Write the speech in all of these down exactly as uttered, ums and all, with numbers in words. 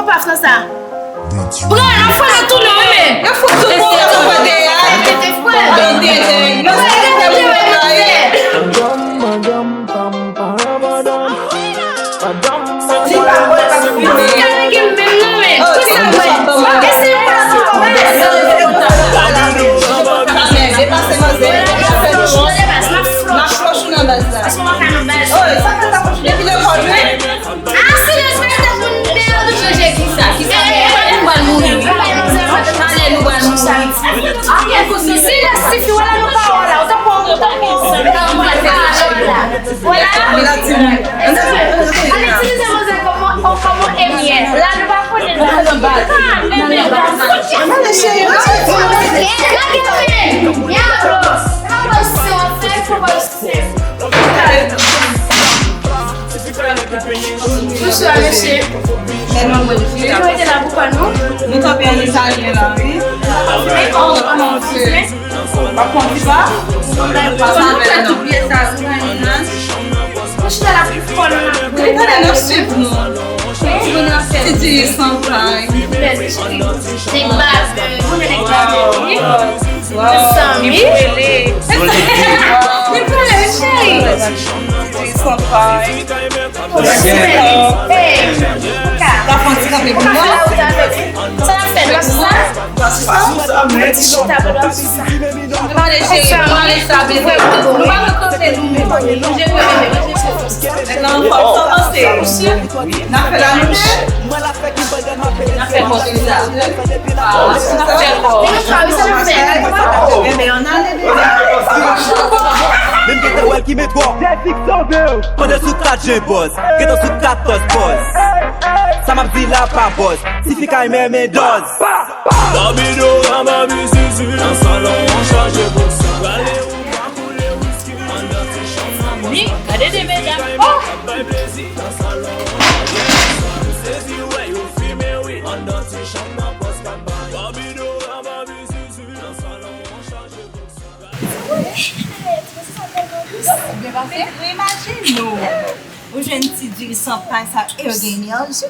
Paf nan sa. Pran, n ap fè nou tounen, wi, men. Yo fout tout moun nan kote a. Yo se te fè. Yo se te fè. Ti pa bwè, pa fime. Ou ta gen menm non, men. Kisa, men? Kisa, men? Depase manzè. N ap fè chou nan baz la. Oh, sa fè sa fè chou depi lekòl, wi. Ah, silans, mwen te konn deyò tou chanje kisa. Kisa, men, nou pral mouri, wi. Talè nou pral mouri. Silans, tifi, wala nou pa wè la. Ou ta pran, ou ta pran. Vwala. Al itilize manzè kòman, kòman emyèt. La, nou pa konnen la. Ah, men, men, men. Lage men. Dyablo. Sa w ap fè, fò w Bonswa, mesye. Mèt mwen mwen di. Nou rete la pou kò nou. Nou kanpe an italyen la, wi. Oh, oh, oh, oh. W ap pran ti pa? Pase avè l non. Tout byen sa, wi, nan. Mwen chita la pou kò nou la. Gade nan sip nou. Ti diri san pay. Nèg bavè, mwen nèg bavè, wi. Zanmi. Li pwele, cheri. Sa fè ti kanpe pou mwen. Sa n ap fè, nou ap sa? Mwen ti chita pou nou ap sa. Nou pale cheri, nou pale sa, bebe. Nou pa nan kanpe nou menm. Nou je mwen menm. Nan fòs sa panse. N ap fè la nou. N ap fè kò. N ap fè kò. Bebe, ann ale, bebe. Menm gentan wè l ki met kò. Mande sou kat jen bòz. Gentan sou katòz bòz. Sa m ap di la pa bòz. Tifi kay men men dòz. Baby Dora, baby Zuzu. Nan salon an chaje pou sa. Prale ou pa koule wiski anndan ti chanm nan. Zanmi, gade de medam. Oh! Bay plezi nan salon an chaje pou sa. Sezi wè yo fimen wi anndan ti chanm nan pòs kat bay. Baby Dora, baby Zuzu. Nan salon an chaje pou sa. Byen pase? Imajine w. Ou jwenn ti diri san pay sa e yo gen enèji.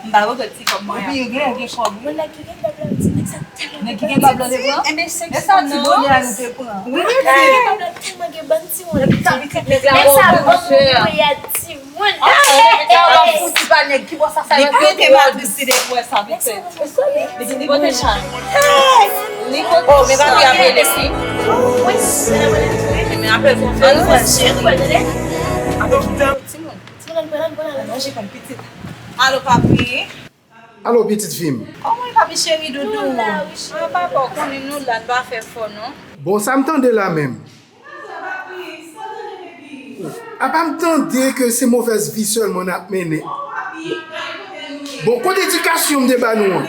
M pa regrèt ti kòb mwen an. Epi yo gen, yo gen kòb, wi. Nèg ki gen bab lan te pran. Enben, se sa ti bonè a nou te pran. Wi, wi. Nèg ki gen bab lan tèlman gen bann timoun. Epi sa pitit nèg la wè w, monchè. Nèg sa bon pou y a timoun. Nèg la wè w fouti pa nèg ki bò sa, sa yo te pran. Li pote matris li depi wè sa, vite. Li pote chay. Li pote chay. Oh, men papi ap rele fi. Wi. Men apre, ann wè, cheri. Timoun. Timoun, ann pran, ann pran, ann manje kòm pitit. Alo, papi. Alo, pitit fi m. Kòman w ye, papi cheri, doudou? Nou la, wi, cheri. Ah, papa, w konnen nou la, n pa fè fò, non. Bon, sa m tande la menm? Apa m tande ke se movèz vi sèlman n ap mennen? Bon, kote edikasyon m te ba nou an?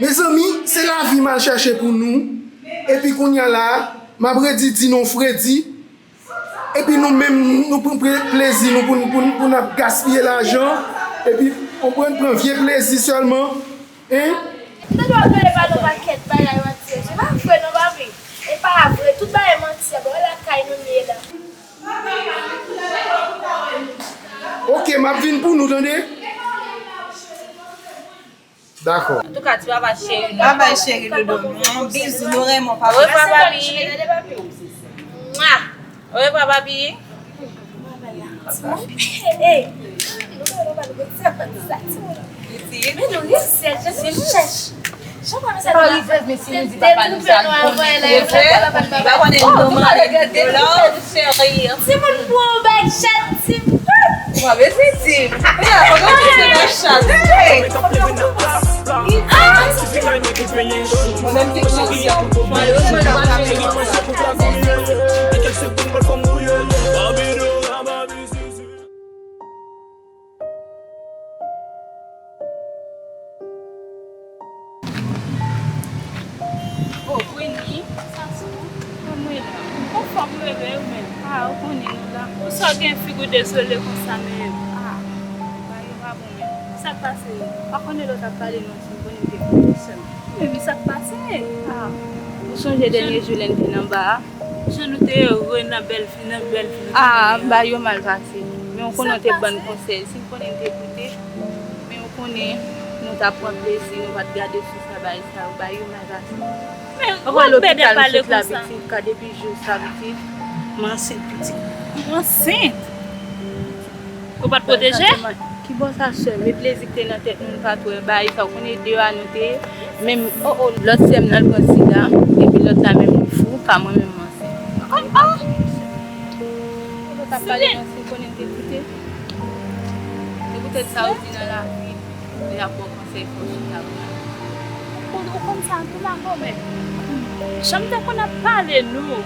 Mezanmi, se lavi m al chèche pou nou. Epi kounye a la, m ap redi di nou fredi. Epi nou menm, nou pran pre-, plezi nou pou, pou, pou n ap gaspiye lajan. Epi, konprann, pran vye plezi sèlman. Hein? M tande w ap pale pa nou pakèt bagay manti. Se pa vre non, papi. E pa vre. Tout bagay manti. Bon, lakay nou ye la. Ok, m ap vin pou nou, tande? Dakò. Antouka, ti papa cheri nou. Babay cheri doudou. Yon bizou, nou renmen w, papa. Orevwa, papi. Mwa. Orevwa, papi. Hey. Men nou rizèz, jan nou chèch. Jan pa rizèz, men si nou di papa nou sa, nou konnen. Li pa konnen nou mare dola. Timoun pou yon bèl chat, timoun. Mwen bezwen di. Mwen menm ki konsyan. Oh, Queenie, sa sou? Kòman w ye la? Anfòm, bebe, ou menm? Ah, ou konnen nou la. Ou sa gen figi dezole konsa menm? Ah, bagay yo pa bon menm. Sa k pase? Pa konnen lè w t ap pale non, si w konnen m te konnen sèlman. Epi sa k pase? Ah, ou sonje dènye jou lè n te nan ba a? Jan nou te ere nan bèl fi, nan bèl fi, nou te ere a. Ah, ba yo mal pase. Men ou konnen w te ban n konsèy. Si m konnen m te koute. Men ou konnen, Nou t ap pran plezi, nou pa t gade sou sa, bagay sa yo, bay imaj a sa. Men ou wè lopital m sot la, pitit, gade bijou sa, pitit. M ansent, pitit. Ou ansent? Ou pa t pwoteje? Ki bò sa, sè m? E plezi ki te nan tèt nou, nou pa t wè bagay sa, ou konnen de a nou te ye. Menm, o, o, lòt sè m nan, l pran sida, epi lòt la menm li fou, pa mwen menm m ansent. Ou pa t ap pale nan si konnen m te koute. Se poutèt sa ou di nan lavi, lè y ap ba w konsèy, fò w chita pou gade. Ou, ou konn sa tou la, kòmè. Jan m te konn ap pale nou.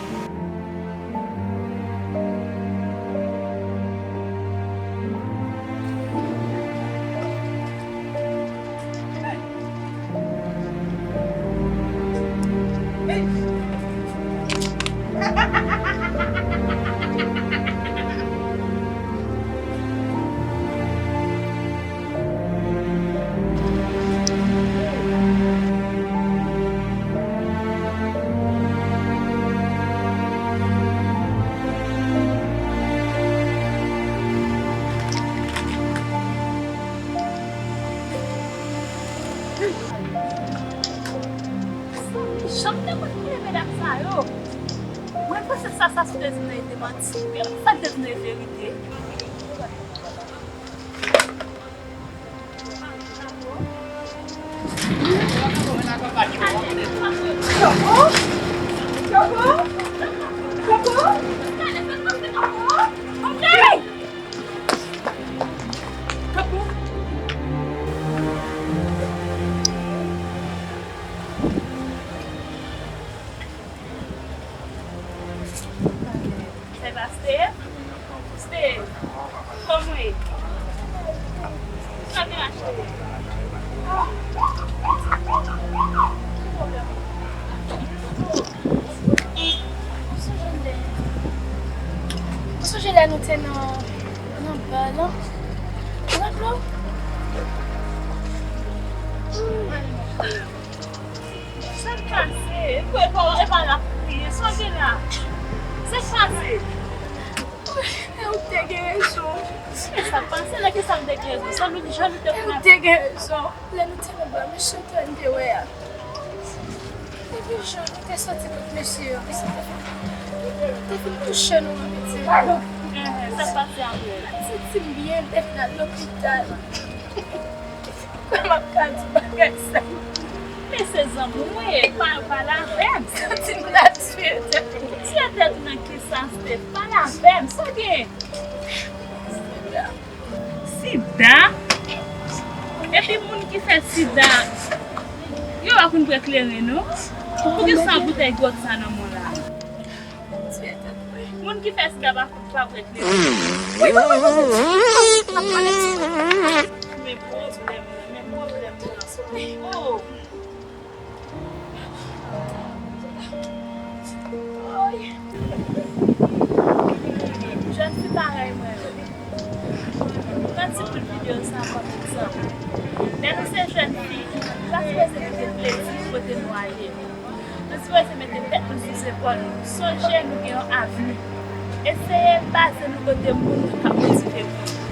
Janm te konn konnen medam sa yo. Mwen panse sa, sa sou te di nan e te manti. Men sa l te di nan e verite. Sèl pa Steve? Steve, kòman w ye? Sa gen achte? Ou sonje lè, ou sonje lè nou te nan, nan ba lan? Ou raple w? Sa k pase? E pa, e pa la pou kriye. Sa w gen la? Sa k pase? E ou te gen rezon. E sa k pase la? Kisa m te gen rezon? Sa nou, jan nou te konn ap... E ou te gen rezon. Lè nou te nan ba, mesye te, n te wè a. Epi jan nou te soti kot mesye yo, mesye te fin, te fin touche nou an piti. Enhen, sa k pase apre? M santi m byen, m te fin al lopital. Kòman m ap ka di bagay sa? Men se zanmi w ye, pa, pale avè m. Santi m ta tiye tèt mwen. Tiye tèt nan kisa, Steph? Pale avè m, sa w gen? Sida? Sida? Epi moun ki fè sida, yo pa konn bwè kleren, non? Poukisa bouteyi gwòg sa nan men w la? Tiye tèt mwen. Moun ki fè sida pa konn pa bwè kleren. Wi, wi, wi, wi, wi. N ap pale ti bagay. Men pwoblèm nan, men pwoblèm nan. Oh. Jèn fi parèy mwen yo. Pran timoun videyo sa kòm egzanp. Lè nou se jèn fi, nou pa sipoze mete plezi kote nou ale. Nou sipoze mete tèt nou sou zepòl nou. Sonje nou gen yon avni. Eseye baze nou kote moun k ap motive nou.